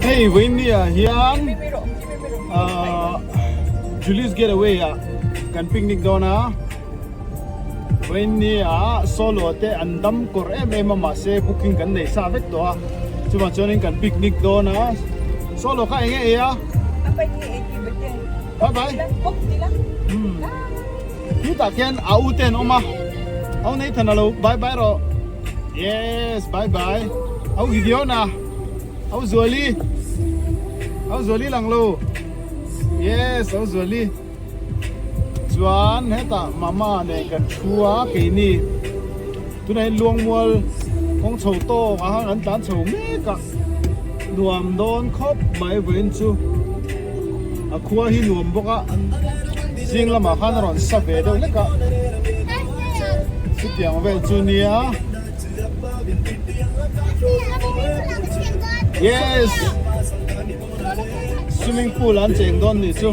Hei vawiin ah hian ahh Julie's Getaway ah kan picnic dawn a, vawiin ah solo te an dam kawr em em a mahse booking kan nei sa vek tawh a, chuvang chuanin kan picnic dawn a, solo kha eng nge ei a? Bye bye. Chutah khian a u te an awm a, au Nathan a lo bye bye rawh. Yes bye bye. Au Gideon a, au Zuali, au Zuali lang lo. Yes au Zuali. Chuan hetah mama nen kan thu a keini tunah hian Luangmual kawng chho tawk ah khan kan tlan chho mek a, nuam dawn khawp mai vawiin chu a khua hi nuam bawk a zing lamah khan a rawn sa ve deuh hlek a chutiang vel chu nia yes swimming pool an cheng dawn nih chu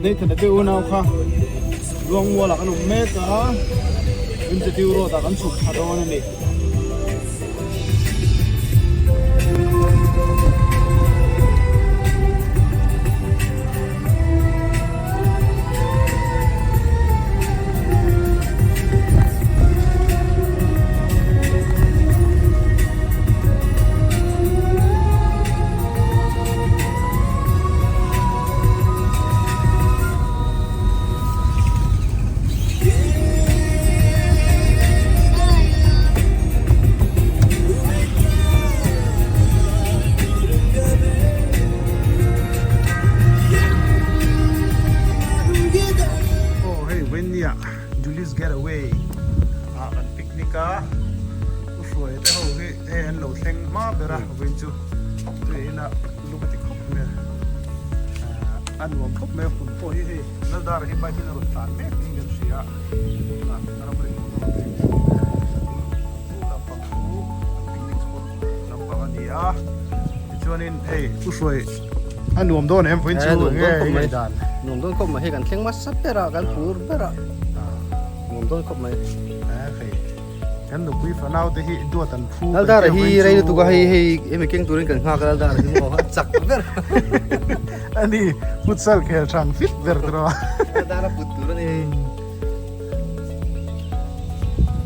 Nathan a te unau kha Luangmual ah kan awm mek a Rimchetiu road ah kan chhuk thla dawn a ni. Aw hei Wendy ah Julie's Getaway ah kan picnic a u hruai te ho hi hei an lo thleng hma ber a vawiin chu tuiin a luk a ti khawp mai a a nuam khawp mai a hun pawh hi hei Laldara hi bike in a rawn tlan mek niin kan hria a ram ri hmun a rawn thleng thei a lampang chu an picnic spot lampang a ni a tichuanin hei u hruai a nuam dawn em vawiin chu nge i ngaihdan nuam dawn khawp mai hei kan thleng hmasa ber a kan phur ber a nuam dawn khawp mai hei Kan nupui fanau te hi duat an phu Laldara hi rei lutuk a hei hei hemi keng turin kan nghak a Laldara hi maw a chak ber ani futsal khel thang fit ber tur a Laldara put tur ani hei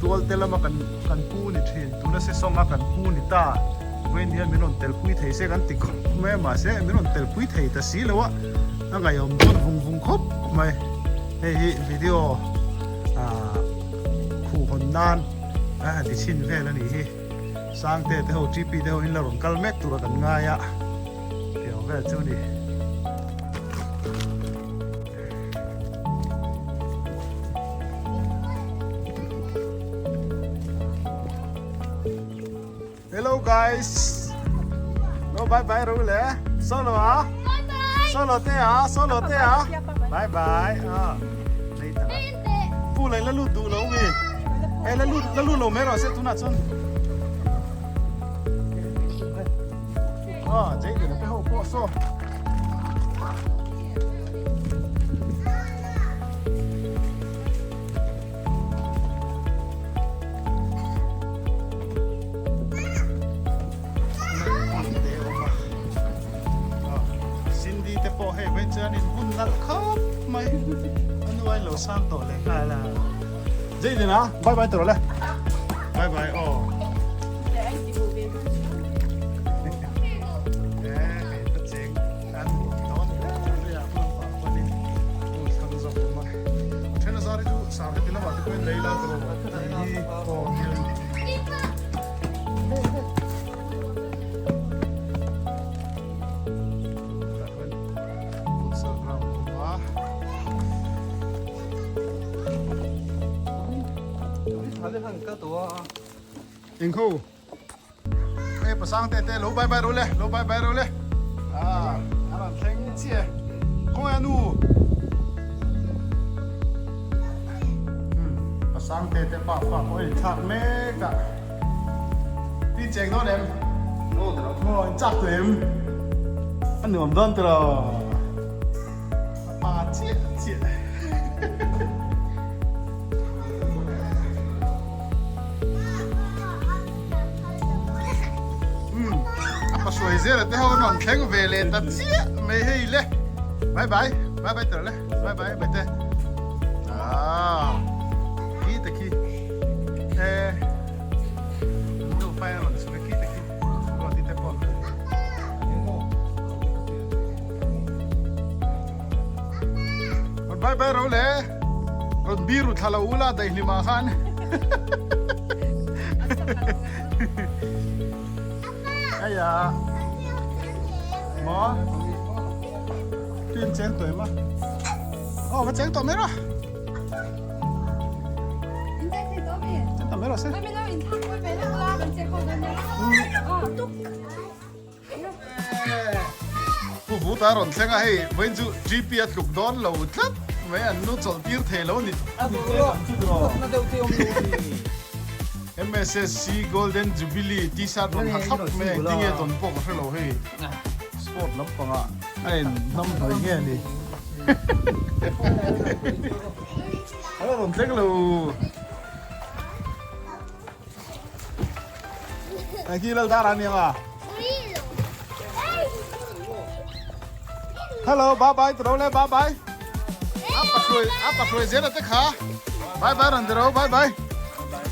tual te lama kan kan pu ni thin tuna se sawng a kan pu ni ta vawiin hian min rawn tel pui thei se kan ti khawp mai a mahse min rawn tel pui thei ta si lo a a ngaihawm dawn vung vung khawp mai hei hi video ah Khuh hawn nan a han ti chhin vel a nih hi. Sangte te ho TP te ho in la rawn kal mek tura kan ngai a tiang vel chu a ni. Hello guys. No bye bye ru le. Solo a. Solo te a, solo te a. Bye bye. Ah. Pu lai la lut duh lo mi. Hey la lut la lut lo mai rawh se tunah chuan. Ah, jei de pe ho pawh saw. Cindy te pawh hei vawiin chuan in hun nalh khawp mai a nuai lo sang tawh leh nghal a Jaden a bye bye tawh le bye bye aw Engkho Hei pasang te te lo bye bye ro le lo bye bye ro le ah an thleng chiah khawnge a nu Pasang te te pa fa pawh a inthlak mek a Tin cheng dawn em? Maw in chak tawh em? A nuam dawn tiraw? A pa chiah chiah. Umm a pa hruai zel a te ho an rawn thleng ve leh ta chiah mai hei le bye bye bye bye tel le bye bye bye te ah khi te khi e nu fai an rawn chhuk a khi te khi ruati te pawh bye bye ro le rawn biru thla lo ula daihlim ah khan Aya Mo Tuyên chén tuổi mà Ồ, mà chén tỏi mấy rồi Chén tỏi mấy rồi xem Pu Vu ta rawn thleng a hei vawiin chu GP a tluk dawn lo tlat mai an nu chawlh tir thei lo ni MSSC Golden Jubilee T-shirt rawn ha thlap mai a engtin nge dawn pawh ka hre lo hei sport lampangah a in hnam hnawih nge ni a la rawn thleng lo. Này khi lal dar anh à? Hello, bye bye, từ đâu lên, bye bye. Apa rồi, apa rồi dễ là tức hả? Bye bye rồi từ đâu, bye bye.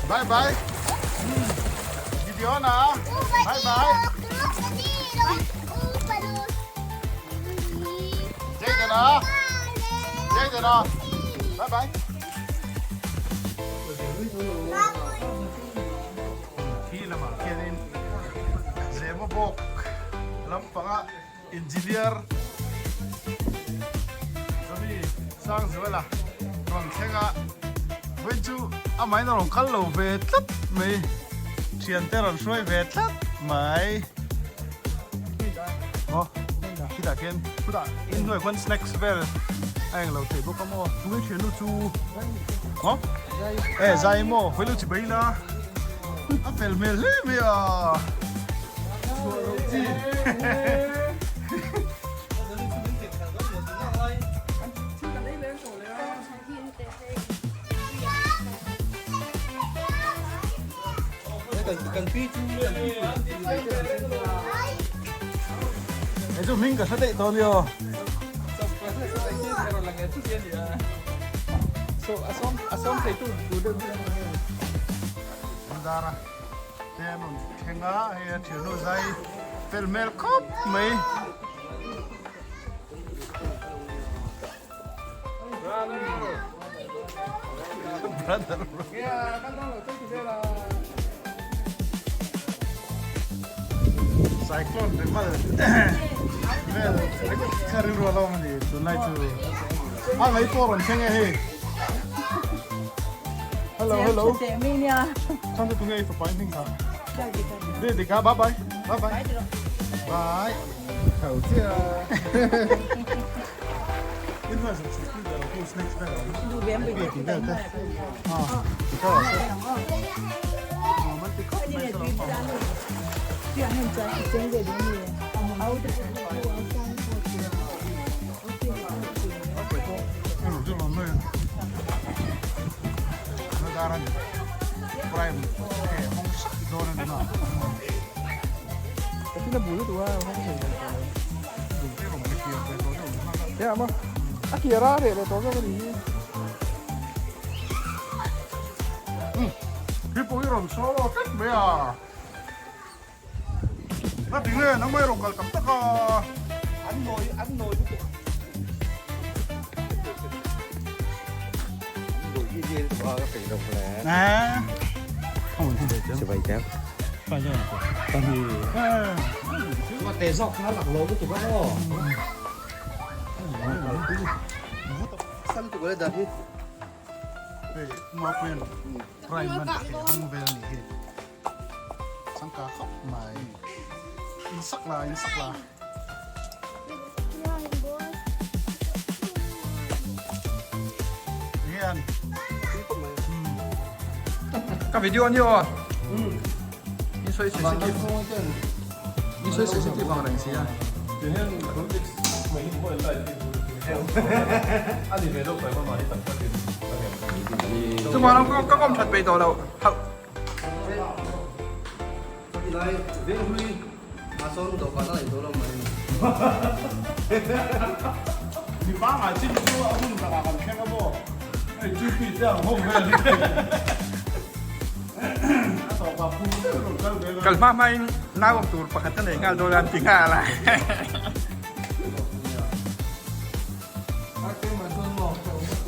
Bye bye. Video nè. Bye bye. Dễ rồi đó. Dễ rồi đó. Bye bye. Khi lamah khianin Zema bawk lampanga engineer Johnny Sangzuala rawn thleng a, vawiin chu amahin a rawn kal lo ve tlat mai, thiante rawn hruai ve tlat mai. Maw khitah khian khutah inhnuai khuan snacks vel a englo thei bawk a maw tunge thiannu chu maw e zai maw hawi lo chi bai la a fel hmel hle mai a chhuah loh chi Hei chu hming ka hre daih tawh ania. Dara te an rawn thleng a hei a thiannu zai fel hmel khawp mai. Brother Cyclone rival vel kha rilru a lo ang a ni tunlai chu a ngai pawh rawn thleng e hei Hello hello Chhan chu tunge i fapa in hming kha Dika bye bye bye bye bye Khau chia A kir a reh leh tawh zawk a ni hi. Khi pawh hi rawn solo tlat mai a. A ti nge nang mai rawn kal tak tak a. An nawi an nawi lutuk. Te zawk kha lak lo lutuk a maw. Sam tuk le dar hi. Hei Mapuian prime man thei hawng vel a nih hi. Changka khawp mai. In sak la in sak la. Hian. Ka video ani aw. In sawi sensitive. In sawi sensitive ang reng sia. Chuma lam ka kawm that peih tawh lo. Hauh. A sawn dawhkan a nei tawh lo mai. Mi pangngai chin chu a hun takah kan thleng a maw? Hei GP te ang ho vel hi. A tawpah phur deuh rawn kal ve la. Kal hma hmain nau awm tur pakhat a nei nghal dawn a an ti nghal a.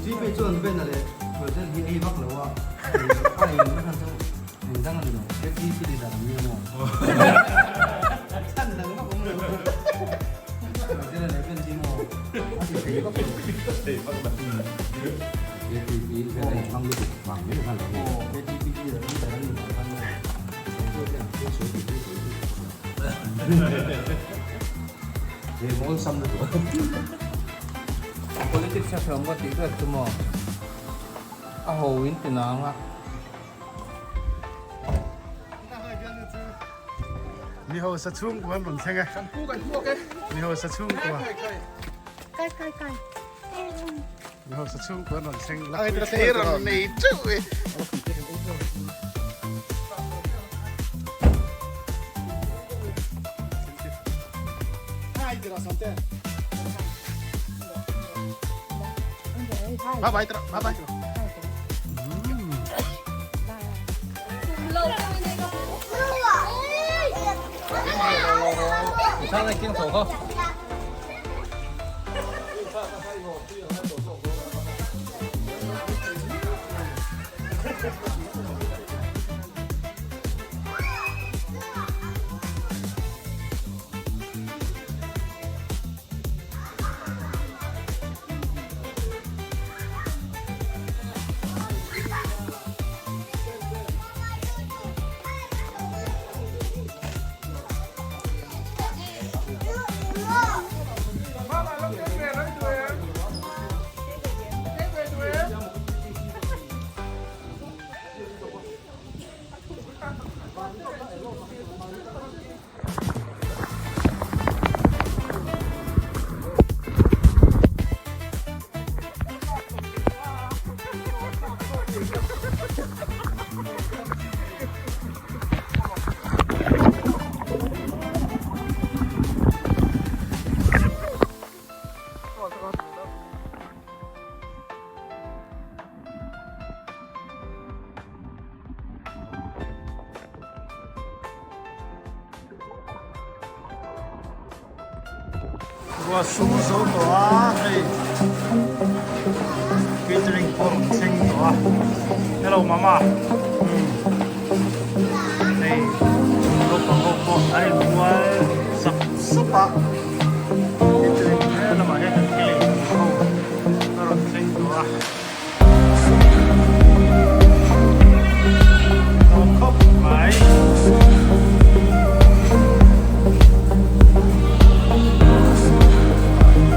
GP chuan Ben a leh Roselle hi ei vak lo a, a ei na khan chu eng dang a ni lo, KTP leader an nia maw? Chhan dang vak awm lo. Roselle leh Ben hi maw a ti thei vak lo. KTP vel a inhmang lutuk vang mai khan lo ni. Aw, KTP leader an nih vang khan maw? Politics a hreawm ka tih ber chu maw a ho in ti nang a. Mi hausa chhungkua an rawn thleng e. Kan pu kan hmuak e. Mi hausa chhungkua. Kai kai kai. Mi hausa chhungkua an rawn thleng. Ai te rawn nei teuh e. Bye bye, bye bye. Ruah sur zo tawh a hei catering pawh rawn thleng tawh a hello mama hei naupang ho pawh an inbual sap sap a catering he lamah hian kan thil ei tur ho a rawn thleng tawh a. Khawp mai.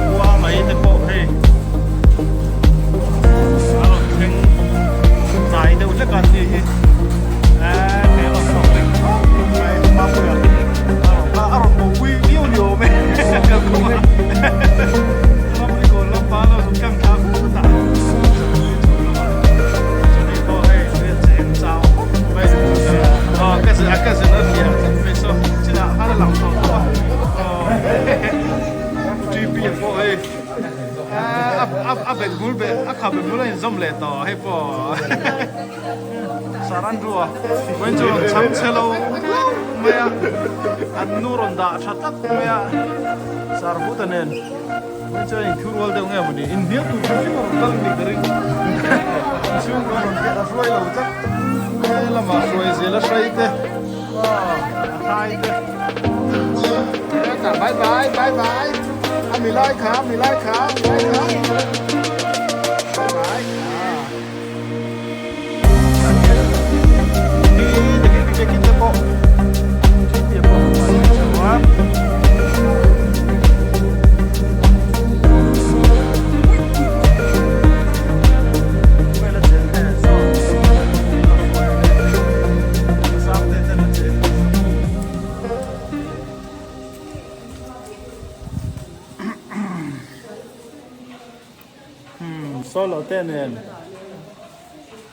Khua mai te pawh hei a rawn thleng tlai deuh hlek a ni hi eee he rawn chhuak leh khawp mai Mapuia a rawn bo pui viau ni awm e kalkawng ah. Ramri lampa lo zuk tlang thla khut a. Chuan in thu rual deuh nge mawni in hnial tur hrim hrim a rawn kal a ni ka ring chhung a rawn a hruai lo tlat he lamah hruai zel a hrai te a thlai te hetah bye bye bye bye a mi lai kha a mi lai kha a mi lai kha bye bye Solo te nen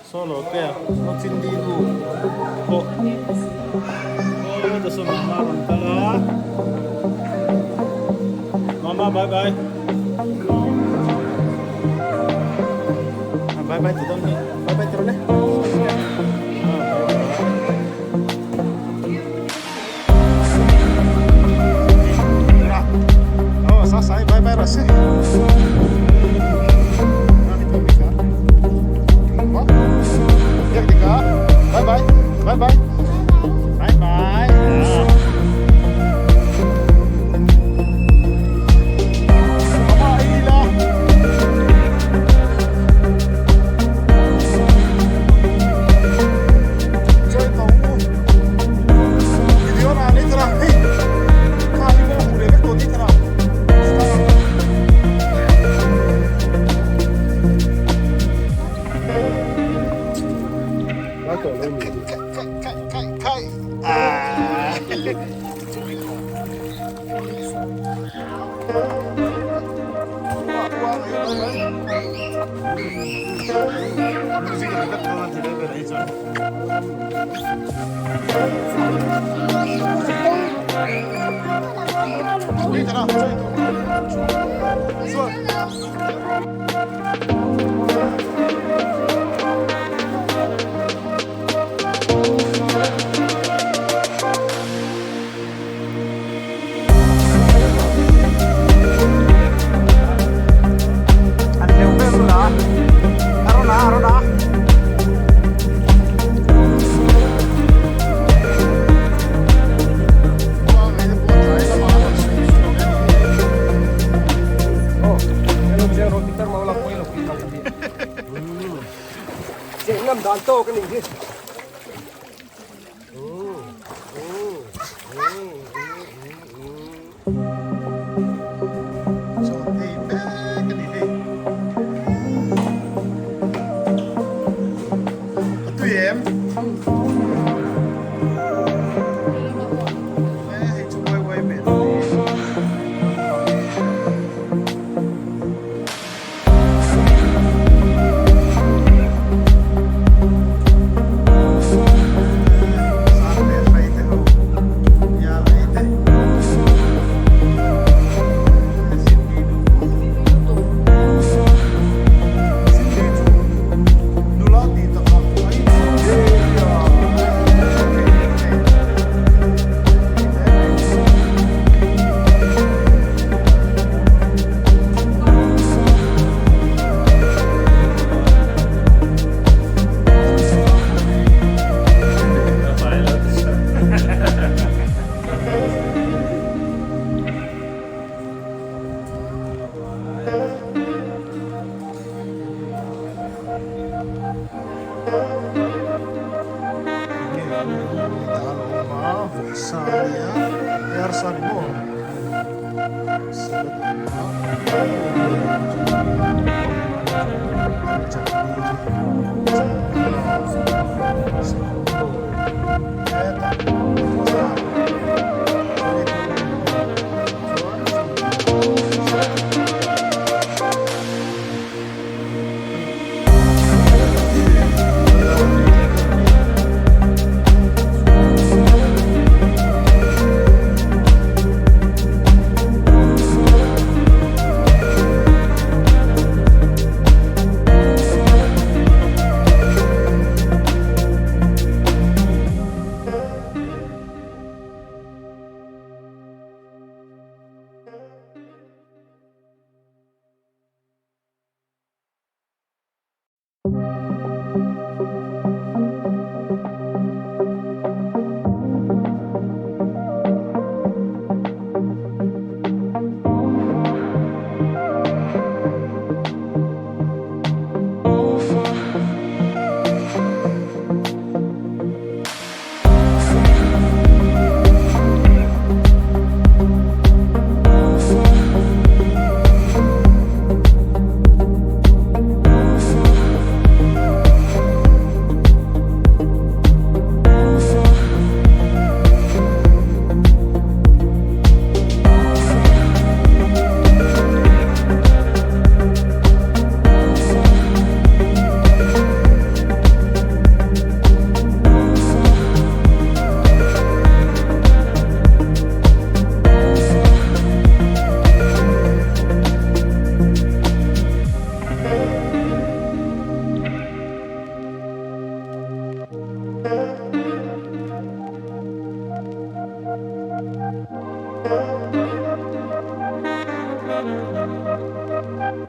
Solo te a Cindi nu pawh. Ta saw mama a rawn kal a mama bye bye bye bye ti dawn hi bye bye ti rawh le Oh, sa sai bye bye rawh se. Bye bye. Bye bye. Bye bye.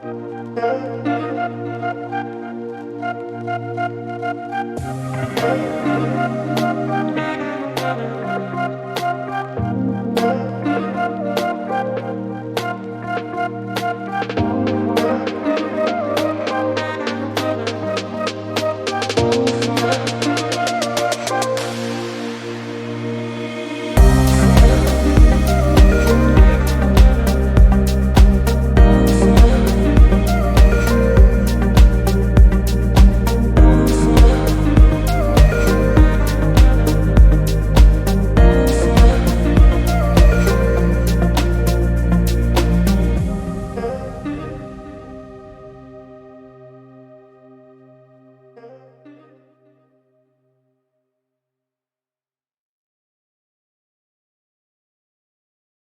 Thank you.